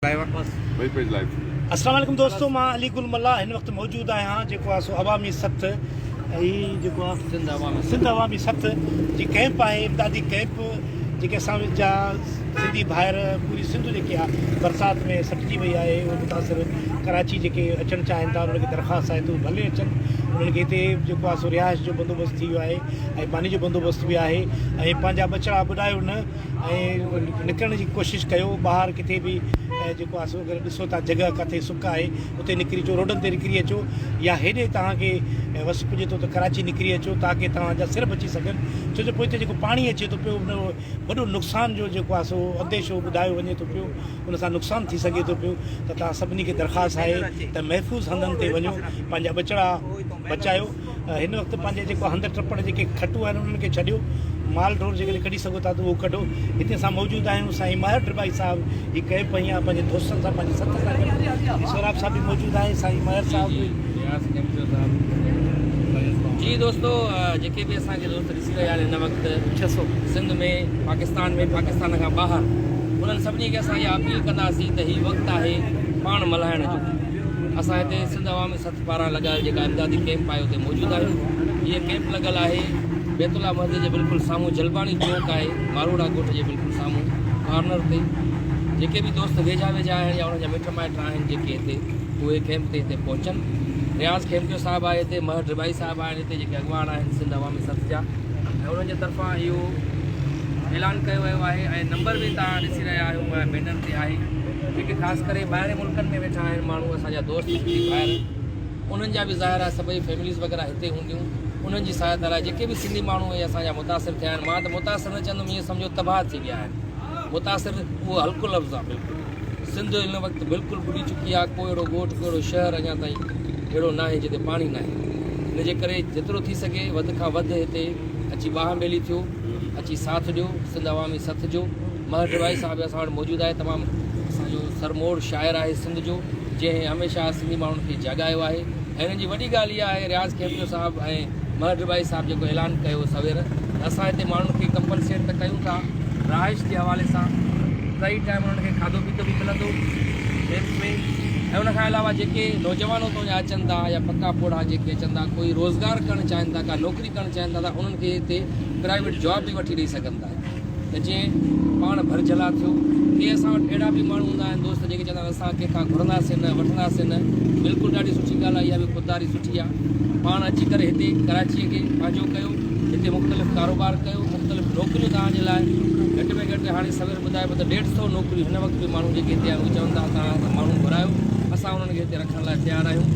ٻئي page live ٿي ويا. السلام عليڪم دوستو مان علي گل ملاح هن وقت موجود آهيان جيڪو آهي سو عوامي سٿ هي جيڪو آهي سنڌ عوامي سنڌ عوامي سٿ جي ڪئمپ آهي امدادي ڪئمپ جيڪي اسان جا سنڌي ڀائر پوري سنڌ جيڪي آهي برسات ۾ سٽجي وئي آهي اهي متاثر ڪراچي جيڪي اچڻ چاهين ٿا انهن کي درخواست آهي ته ڀلي اچن انهن کي هتي جيڪو آهي سو رهائش جو بندوبست ٿي ويو آهي ۽ پاني جو بندوبست به آهي ۽ پنهنجا ٻچڙا ٻڏايو نه ۽ نڪرڻ جي ڪوشش ڪيو ٻاهر ڪٿي به جيڪو آهي سو اگر ڏسو ٿا جڳهه ڪٿي سڪ آهي اتي نڪري اچو روڊن تي نڪري اچو يا هيڏي توهان کي وس پڄي ٿو ته ڪراچي نڪري اچو تاڪه توهان جا سر بچي سگهن ڇو جو پوئتي جيڪو پاڻي اچي ٿو پيو ان وڏو نقصان جو جيڪو آهي سو انديشو ٻڌايو وڃي ٿو پيو ان سان نقصان ٿي سگهي ٿو پيو ته توهان سڀني کي درخواست آهي ته محفوظ هنڌن تي وڃو پنهنجا ٻچڙا بچايو هن وقت پنهنجي جيڪو هنڌ ٽپڙ جيڪي کٽون آهن انهن کي ڇڏيو مال ڍور جيڪڏهن ڪڍي سگهو ٿا ته اهو ڪڍو هتي اسان موجود آهيون سائين ماهر ڊٻائي صاحب هي ڪئمپ هنئي آهي پنهنجي دوستن سان پنهنجي سٿ سان گڏ هي سهراب صاحب به موجود آهي سائين ماهر صاحب به جي دوستو جيڪي به اسان کي دوست ڏسي رهيا آهن هن وقت 600 سنڌ ۾ پاڪستان ۾ پاڪستان کان ٻاهر انهن سڀني کي اسان اها اپيل ڪنداسين ته هي وقت آهي پاڻ ملهائڻ جو اسان هتي سنڌ عوامي پاران لڳايل جيڪا امدادي ڪئمپ آهي اتي موجود آهيون. هيء ڪئمپ لڳل آهي بيت الله مسجد جي بلڪل سامهون جلباڻي چوڪ آهي ماروئڙا ڳوٺ جي بلڪل سامهون ڪارنر تي جيڪي به دوست ويجها ويجها آهن يا انهن جا مٽ مائٽ آهن جيڪي هتي اهي ڪئمپ تي هتي پهچن. رياض کيمٽيو صاحب آهي هتي مهر ڊٻائي صاحب آهن هتي جيڪي اڳواڻ آهن سنڌ عوامي سٿ جا ۽ انهن جي طرفان اهو اعلان ڪيو ويو آهي ۽ نمبر به توهان ڏسي رهيا آهيو بينر تي آهي جيڪي خاص ڪري ٻاهرين ملڪن ۾ ويٺا آهن ماڻهو اسان جا دوست سنڌي ڀائر انهن جا به ظاهر آهي سڀئي فيمليز وغيره هتي هونديون انهن جي سهائتا لاء جيڪي به سنڌي ماڻهو ۽ اسان جا متاثر ٿيا آهن مان ته متاثر نه چوندم ائين سمجهو تباهه ٿي ويا آهن متاثر اهو هلڪو لفظ آهي بلڪل سنڌ هن وقت بلڪل ٻڏي چڪي آهي ڪو اهڙو ڳوٺ ڪو اهڙو شهر اڃا تائين اهڙو ناهي جتي پاڻي ناهي ان جي ڪري جيترو ٿي سگهي وڌ کان وڌ هتي اچي ٻانهن ٻيلي ٿيو اچي ساٿ ڏيو سنڌ عوامي سٿ جو مهر ڊٻائي صاحب به اسان وٽ موجود آهي تمام اسان جو سرموڙ شاعر آهي سنڌ جو جنهن هميشه سنڌي ماڻهن کي جاڳايو آهي ۽ هنن جي وڏي ڳالهه اها آهي رياض کيمچو صاحب ۽ مهر ڊٻائي صاحب جيڪو اعلان ڪيو سوير ته اسان هتي ماڻهن کي ڪمپنسيٽ ته ڪيون ٿا رهائش جي حوالي سان ٽئي ٽائيم انهن کي کاڌو پيتو به ملندو ڪيمپ ۾ ۽ ان کان علاوه جيڪي نوجوان اتان جا اچن ٿا يا پڪا پوڙها جيڪي اچن ٿا ڪوئي روزگار ڪرڻ چاهين ٿا ڪا نوڪري ڪرڻ چاهين ٿا ته انهن کي هتي پرائيويٽ جاب به وٺي ڏئي سگهن ٿا ته جيئن پاڻ ڀرجهلا ٿيو. ڪي اسان وٽ اهڙا به ماڻهو هوندا آهن دوست جيڪي چوندا آهن اسان ڪنهن کان گهرنداسين نه وٺنداسين نه. بلڪل ڏاڍي سٺي ڳالهه آهي اها به خودداري سٺي آهي. پاڻ اچي ڪري هتي ڪراچيء کي پنهنجو ڪيو هتي مختلف ڪاروبار ڪيو مختلف نوڪريون توهان جي لاء گهٽ ۾ گهٽ هاڻي سوير ٻڌايو پيو ته ڏيڍ سئو نوڪريون هن وقت به ماڻهو جيڪي هتي آهن اهي چون ٿا توهان ماڻهو گهرايو اسان انهن کي هتي رکڻ لاء تيار آهيون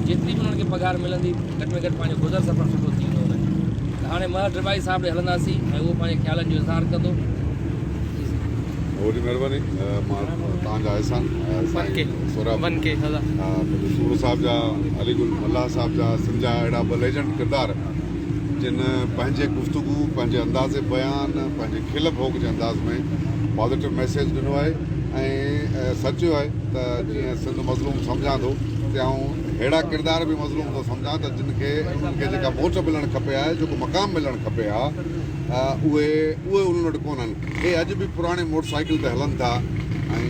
جيتري به انهن کي پگهار ملندي گهٽ ۾ گهٽ پنهنجو گذر سفر سٺو ٿي ويندو انهن جو. ته هاڻي مهر ڊٻائي صاحب ڏي هلنداسين ۽ اهو پنهنجي خيالن جو اظهار ڪندو. وڏي مهرباني مان توهان جا احسان سائين سهراب پنهنجو سومرو صاحب جا علي گل ملاح صاحب جا سنڌ جا اهڙا ٻه ليجنڊ ڪردار جن پنهنجي گفتگو پنهنجي انداز بيان پنهنجي کل ڀوڳ جي انداز ۾ پازيٽو ميسيج ڏنو آهي ۽ سچ اهو آهي ته جيئن سنڌ مظلوم سمجهان ٿو تيئن آئون اهڙا ڪردار به مظلوم ٿو سمجهان ته جن کي انهن کي جيڪا موٽ ملڻ کپي ها جيڪو مقام ملڻ کپي ها اهي اهي انهن وٽ ڪونهن. اهي اڄ به پراڻي موٽر سائيڪل تي هلن ٿا ۽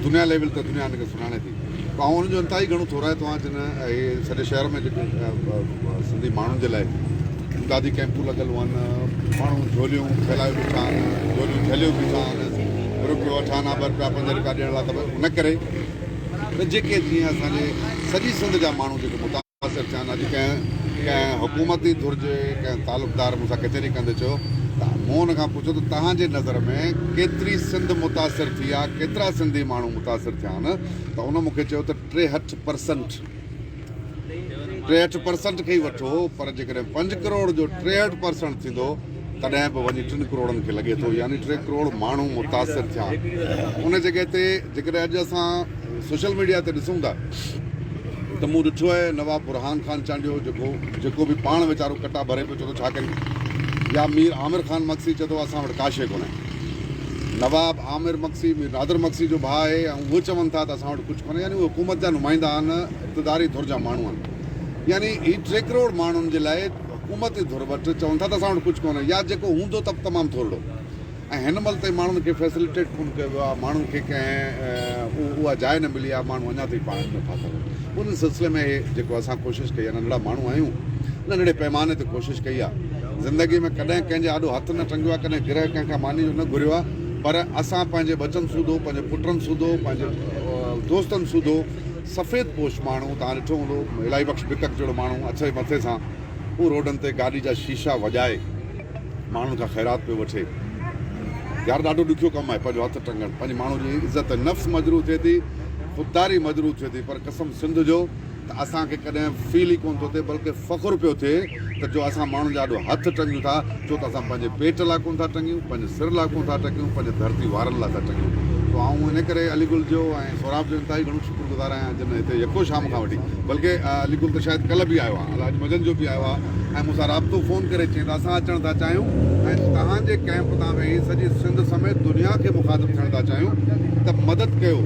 دنيا ليول تي دنيا انهن کي سڃاڻي ٿي. ته آئون انهن جو انتهائي گهڻو ٿورائتو آهيان جن اهي سڄي شهر ۾ جيڪي سنڌي ماڻهن جي لاء امدادي ڪئمپون لڳل هئن ماڻهو جهوليون ڦهلايو بيٺا آهن جهوليون جهليو بيٺا آهن رپيو اٺانا ٻه رپيا پنج رپيا ڏيڻ لاء ته ان ڪري ته جيڪي جيئن اسان جي سڄي سنڌ جا ماڻهو جيڪي متاثر ٿيا آهن اڄ ڪنهن ڪنهن حڪومتي ڌر جي ڪنهن تعلقدار مون سان ڪچهري ڪندي چيو ته مون ان کان پڇيو ته توهان جي نظر ۾ ڪيتري سنڌ متاثر ٿي آهي ڪيترا سنڌي ماڻهو متاثر ٿيا آهن ته ان مون کي چيو ته 63 پرسنٽ 63 پرسنٽ کي ئي وٺو پر جيڪڏهن پنج ڪروڙ جو 63 پرسنٽ ٿيندو تڏهن به وڃي ٽن ڪروڙن کي لڳي ٿو يعني ٽي ڪروڙ ماڻهو متاثر ٿيا ان جڳهه تي جيڪڏهن اڄ اسان سوشل ميڊيا تي ڏسون ٿا ته مون ڏٺو آهي نواب برهان خان چانڊيو جيڪو جيڪو به پاڻ ويچارو ڪٽا ڀري پيو چوي ٿو ڇا ڪريون يا مير عامر خان مگسي چئي ٿو اسان وٽ ڪا شيء ڪونهي نواب عامر مگسي مير نادر مگسي جو ڀاء آهي ۽ اهي چون ٿا ته اسان وٽ ڪجهه ڪونهي يعني اهي حڪومت جا نمائندا آهن اقتداري ڌر جا ماڻهو آهن يعني هي ٽي ڪروڙ ماڻهن جي لاء حڪومتي ڌر وٽ چون ٿا ته اسان وٽ ڪجهه ڪونهي يا جيڪو هوندو ته به تمام ٿورڙو. ۽ هن مهل تائين ماڻهن کي فيسليٽيٽ ڪونه ڪيو ويو آهي، ماڻهن کي ڪنهن اها جاء نه ملي آهي، ماڻهو اڃا تائين پاڻين ۾ ڦاٿل آهن. ان سلسلي ۾ هي جيڪو اسان ڪوشش ڪئي آهي، ننڍڙا ماڻهو آهيون، ننڍڙي پيماني تي ڪوشش ڪئي آهي. زندگي ۾ ڪڏهن ڪنهن جي آڏو هٿ نه ٽنگيو آهي، ڪڏهن گرهه ڪنهن کان ماني جو نه گهريو آهي، پر اسان پنهنجي ٻچن سوڌو، پنهنجي پٽن سوڌو، پنهنجي دوستن سوڌو سفيد پوش ماڻهو توهان ڏٺو هوندو الاهي بخش بڪڪ جهڙو ماڻهو اڇي مٿي سان هو روڊن تي گاڏي جا شيشا وڄائي ماڻهن کان خيرات پيو وٺي. يار ڏاڍو ڏکيو ڪم آهي پنهنجو هٿ ٽنگڻ، پنهنجي ماڻهو جي عزت نفس مجروح ٿئي ٿي، خودداري مجروح ٿئي ٿي پر قسم سنڌ جو ته اسان کي ڪڏهن فيل ئي ڪونه ٿو ٿئي بلڪه فخر پيو ٿئي ته جو اسان ماڻهن جي آڏو هٿ ٽنگيون ٿا ڇو ته اسان پنهنجي پيٽ لاء ڪونه ٿا ٽنگيون، پنهنجي سر لاء ڪونه ٿا ٽنگيون، پنهنجي ڌرتي وارن لاء ٿا ٽنگيون. سو آئون ان ڪري علي گل جو ۽ سهراب جو انتهائي گهڻو شڪر گذار آهيان جن هتي يڪو شام کان وٺي بلڪه علي گل ته شايد ڪلهه به آيو آهي الحاج مجن جو به آيو آهي ۽ مون سان رابطو فون ڪري چيائين ته اسان اچڻ ٿا چاهيون ۽ توهان جي ڪئمپ تان ويهي سڄي سنڌ سميت دنيا کي مخاطب ٿيڻ ٿا چاهيون ته مدد ڪيو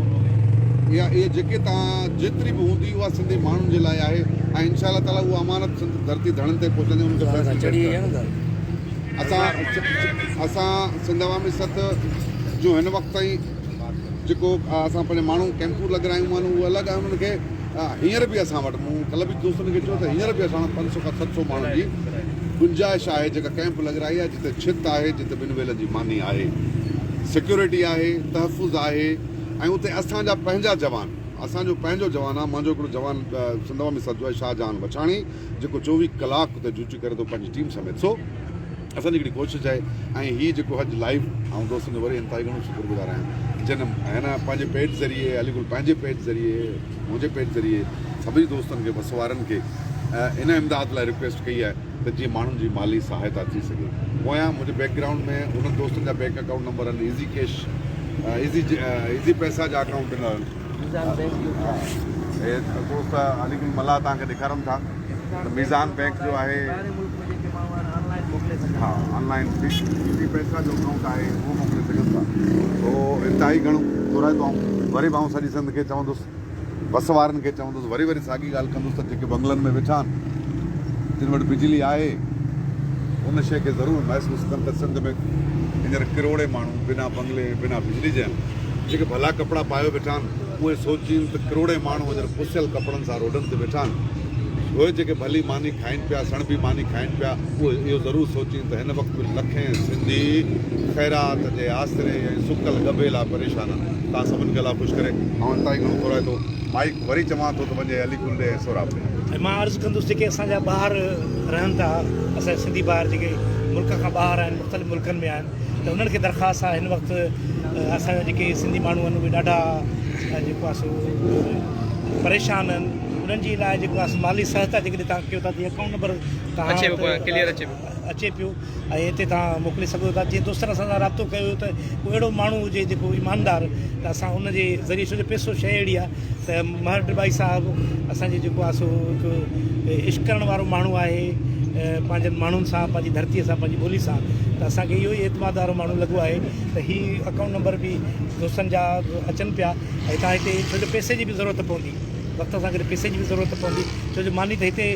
اها اهي جيڪي توهان جيتري به هوندي اها سنڌي ماڻهن جي لاء آهي ۽ انشاء الله تعالي اها امانت سنڌ ڌرتي ڌڻين تائين پهچندي انهن کي فيسلٽيٽ اسان اسان سنڌ عوامي سٿ جو هن وقت تائين جيڪو اسان پنهنجا ماڻهو ڪئمپون لڳرايون آهن اهي الڳ آهن انهن کي هينئر به اسان وٽ مون ڪلهه به دوستن کي چيو ته هينئر به اسان وٽ 500 کان 700 ماڻهن جي گنجائش آهي جيڪا ڪئمپ لڳرائي آهي جتي ڇت آهي جتي ٻن ويلن جي ماني آهي سيڪيورٽي آهي تحفظ آهي ۽ اتي اسان جا پنهنجا جوان اسان جو پنهنجو جوان آهي منهنجو هڪڙو جوان سنڌ عوامي سٿ جو آهي شاهجهان وڇاڻي جيڪو 24 ڪلاڪ اتي ڊيوٽي ڪري ٿو پنهنجي ٽيم سميت سو اسان جي هڪڙي ڪوشش آهي ۽ هي جيڪو اڄ لائيو آئون دوستن جو وري انتهائي گهڻو شڪر گذار آهيان جن هن پنهنجي پيج ذريعي علي گل پنهنجي پيج ذريعي منهنجي پيج ذريعي سڀني دوستن کي وس وارن کي ان امداد لاء رڪويسٽ ڪئي آهي ته جيئن ماڻهن جي مالي سهائتا ٿي سگهي پويان منهنجي بيڪ گرائونڊ ۾ انهن دوستن جا بينڪ اڪائونٽ نمبر آهن ايزي ڪيش ايزي ايزي پئسا جا اڪائونٽ ڏنل آهن ميزان بينڪ جو به آهي. هي دوست علي گل ملاح توهان کي ڏيکارن ٿا ته ميزان بينڪ جو آهي. ٻاهرين ملڪ ۾ جيڪي ماڻهو آهن آن لائين موڪلي سگهن ها ٿا. آن لائين ايزي پئسا جو اڪائونٽ آهي اهو موڪلي سگهن ٿا سو انتهائي گهڻو ٿورائتو آئون وري به آئون سڄي سنڌ کي چوندس وس وارن کي چوندس وري وري ساڳي ڳالهه ڪندس ته جيڪي بنگلن ۾ ويٺا آهن جن وٽ بجلي آهي ان شيء کي ضرور محسوس ڪن ته سنڌ ۾ هينئر ڪروڙين ماڻهو بنا بنگلي ۽ بنا بجلي جي آهن. جيڪي ڀلا ڪپڙا پايو ويٺا آهن اهي سوچين ته ڪروڙين ماڻهو هينئر پسيل ڪپڙن سان روڊن تي ويٺا آهن. اهي جيڪي ڀلي ماني کائين پيا، سڻڀي ماني کائين پيا، اهي اهو ضرور سوچين ته هن وقت به لکين سنڌي خيرات جي آسري ۽ سڪل ڳڀي لاء پريشان آهن. توهان سڀن کي الله خوش ڪري. آئون انتهائي گهڻو ٿورائتو مائيڪ وري چوان ٿو ته وڃي علي گل ڏي ۽ سهراب ڏي. ۽ مان عرض ڪندس جيڪي اسان جا ٻاهر رهن ٿا اسان جا سنڌي ڀائر جيڪي ملڪ کان ٻاهر آهن مختلف ملڪن ۾ آهن ته انهن کي درخواست آهي هن وقت اسان جا جيڪي سنڌي ماڻهو آهن اهي ڏاڍا جيڪو آهي سو پريشان آهن انهن جي لاء جيڪو آهي سو مالي سهائتا جيڪڏهن توهان ڪيو ٿا ته اڪائونٽ نمبر توهان اچي پيو ڪليئر اچي پيو اچي پيو ۽ هتي توهان موڪلي سگهو ٿا جيئن دوستن اسان سان رابطو ڪيو ته ڪو اهڙو ماڻهو هجي جيڪو ايماندار ته اسان ان جي ذريعي ڇو جو پئسو شيء اهڙي آهي ته مهر ڊٻائي صاحب اسان جي جيڪو آهي سو هڪ عشق ڪرڻ وارو ماڻهو آهي پنهنجن ماڻهن سان پنهنجي ڌرتي سان پنهنجي ٻولي سان ته اسان کي اهو ئي اعتماد وارو ماڻهو لڳو آهي ته هي اڪائونٽ نمبر به دوستن جا اچن پيا ۽ توهان هتي ڇو جو پئسي جي به ضرورت پوندي وقت سان گڏ پئسي جي به ضرورت پوندي ڇو جو ماني ته هتي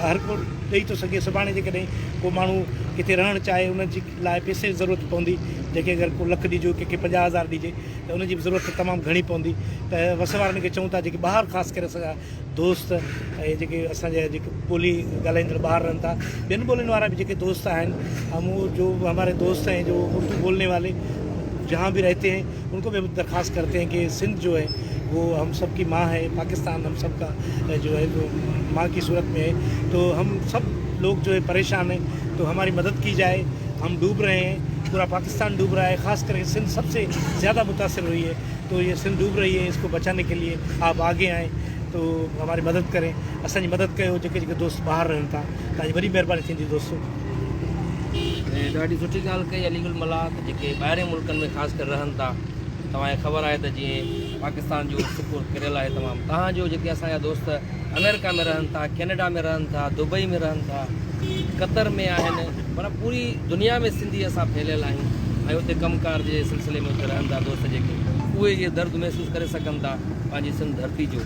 هر ڪو ڏئي ٿو سگهي سڀاڻي جيڪڏهن ڪو ماڻهو ڪٿي رهڻ چاهي ان جي لاء پئسي جي ضرورت پوندي جنهن کي اگر ڪو لک ڏجو ڪنهن کي 50 هزار ڏجي ته ان جي به ضرورت تمام گهڻي پوندي ته وس وارن کي چئون ٿا جيڪي ٻاهر خاص ڪري اسان جا دوست ۽ جيڪي اسان جا جيڪي ٻولي ڳالهائيندڙ ٻاهر رهن ٿا ٻين ٻولين وارا به جيڪي دوست آهن هم جو هماري دوست ہیں جو اردو بولني والي جهان به رهتي ہیں ان کو به درخواست کرتے ہیں کہ سندھ جو ہے وہ ہم سب کی ماں ہے پاکستان ہم سب کا جو ہے وہ ماں کی صورت میں ہے تو ہم سب لوگ جو ہے پریشان ہیں تو ہماری مدد کی جائے ہم ڈوب رہے ہیں پورا پاکستان ڈوب رہا ہے خاص کر کے سندھ سب سے زیادہ متاثر ہوئی ہے تو یہ سندھ ڈوب رہی ہے اس کو بچانے کے لیے آپ آگے آئیں تو ہماری مدد کریں اسان جي مدد ڪيو جيڪي جيڪي دوست ٻاهر رهن ٿا توهان جي وڏي مهرباني ٿيندي دوستو. ۽ ڏاڍي سٺي ڳالهه ڪئي علي گل ملاح ته جيڪي ٻاهرين ملڪن ۾ خاص ڪري رهن ٿا توهان کي خبر آهي ته جيئن پاڪستان جو سڪو ڪريل آهي تمام تهان جو جيڪي اسان جا دوست آمريڪا ۾ رهن ٿا ڪينيڊا ۾ رهن ٿا دبئي ۾ رهن ٿا قطر ۾ آهن معنيٰ پوري دنيا ۾ سنڌي اسان ڦهليل آهيون ۽ اتي ڪم ڪار جي سلسلي ۾ اتي رهن ٿا دوست جيڪي اهي اهي درد محسوس ڪري سگهن ٿا پنهنجي سنڌ ڌرتي جو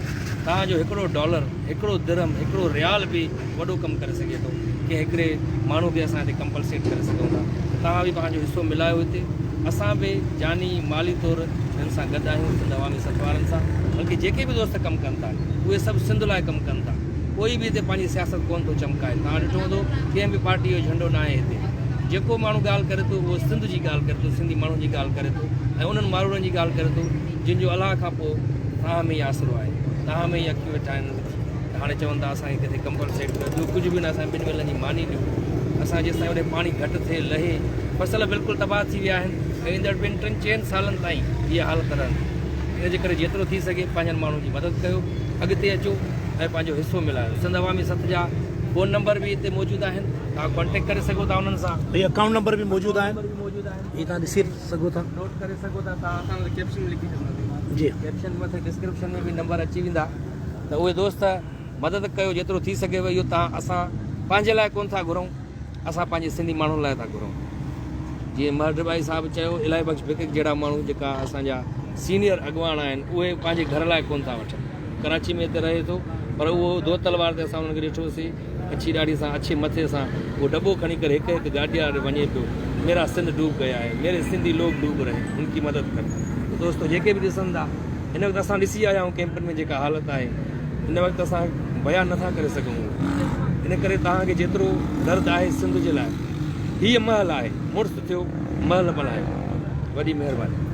توهان جو هڪڙو ڊالر هڪڙو درهم هڪڙو ريال به وڏو ڪم ڪري سگهي ٿو ڪنهن هڪڙي ماڻهو کي اسان هتي ڪمپلسيٽ ڪري سگهون ٿا توهان به پنهنجو حصو ملايو هتي اسان به جاني مالي طور هنن سان گڏ آهيون سنڌ عوامي سٿ وارن سان بلڪه جيڪي به دوست ڪم ڪن ٿا اهي سڀ سنڌ لاء ڪم ڪن ٿا ڪوئي به هتي پنهنجي سياست ڪونه ٿو چمڪائي توهان ڏٺو هوندو ڪنهن به پارٽي جو جهنڊو ناهي هتي جيڪو ماڻهو ڳالهه ڪري ٿو اهو سنڌ جي ڳالهه ڪري ٿو سنڌي ماڻهن جي ڳالهه ڪري ٿو ۽ انهن ماروئڙن جي ڳالهه ڪري ٿو جن جو الله کان پوء توهان ۾ ئي آسرو آهي توهان ۾ ئي اکيون ويٺا آهن ته هاڻي چون ٿا اسان کي ڪٿي ڪمپنسيٽ ڪيو ٻيو ڪجهه به نه اسان کي ٻن ويلن جي ماني ڏيو اسان جيستائين اوڏي پاڻي گهٽ ٿئي لهي فصل بلڪل تباهه ٿي ويا آهن ۽ ايندڙ ٻن ٽن چئن سالن تائين اها حالت رهندي ان جي ڪري جيترو ٿي سگهي پنهنجن ماڻهن جي مدد ڪيو اڳتي اچو ۽ پنهنجو حصو ملايو سنڌ عوامي سٿ جا فون نمبر به هتي موجود آهن توهان ڪانٽيڪٽ ڪري سگهو ٿا انهن سان. هي اڪائونٽ نمبر به موجود آهن هي توهان ڏسي سگهو ٿا. نوٽ ڪري سگهو ٿا توهان اسان ڪيپشن ۾ لکي ڇڏنداسين جي ڪيپشن مٿي ڊسڪرپشن ۾ به نمبر اچي ويندا ته اهي دوست مدد ڪيو جيترو ٿي سگهيو اهو توهان اسان پنهنجي لاء ڪونه ٿا گهرون اسان پنهنجي سنڌي ماڻهن لاء ٿا گهرون جيئن مهر ڊٻائي صاحب چيو الاهي بخش بڪڪ جهڙا ماڻهو جيڪا اسان جا سينيئر اڳواڻ آهن اهي پنهنجي گهر لاء ڪونه ٿا وٺن ڪراچي ۾ هتي رهي ٿو پر اهو دو تلوار تي اسان انهن کي ڏٺوسي اڇي ڏاڙهي سان اڇي مٿي سان اهو ڊٻو کڻي ڪري هڪ هڪ گاڏي واري وڃي پيو ميرا سنڌ ڊوب گيا هي ميري سنڌي لوگ ڊوب رهي هين ان ڪي مدد ڪر ته دوستو جيڪي به ڏسن ٿا هن وقت اسان ڏسي آيا آهيون ڪيمپن ۾ جيڪا حالت آهي هن وقت اسان بيان نٿا ڪري سگهون ان ڪري توهان کي جيترو درد آهي سنڌ جي لاء هيء مهل آهي مڙس ٿيو مهل ملهايو وڏي مهرباني.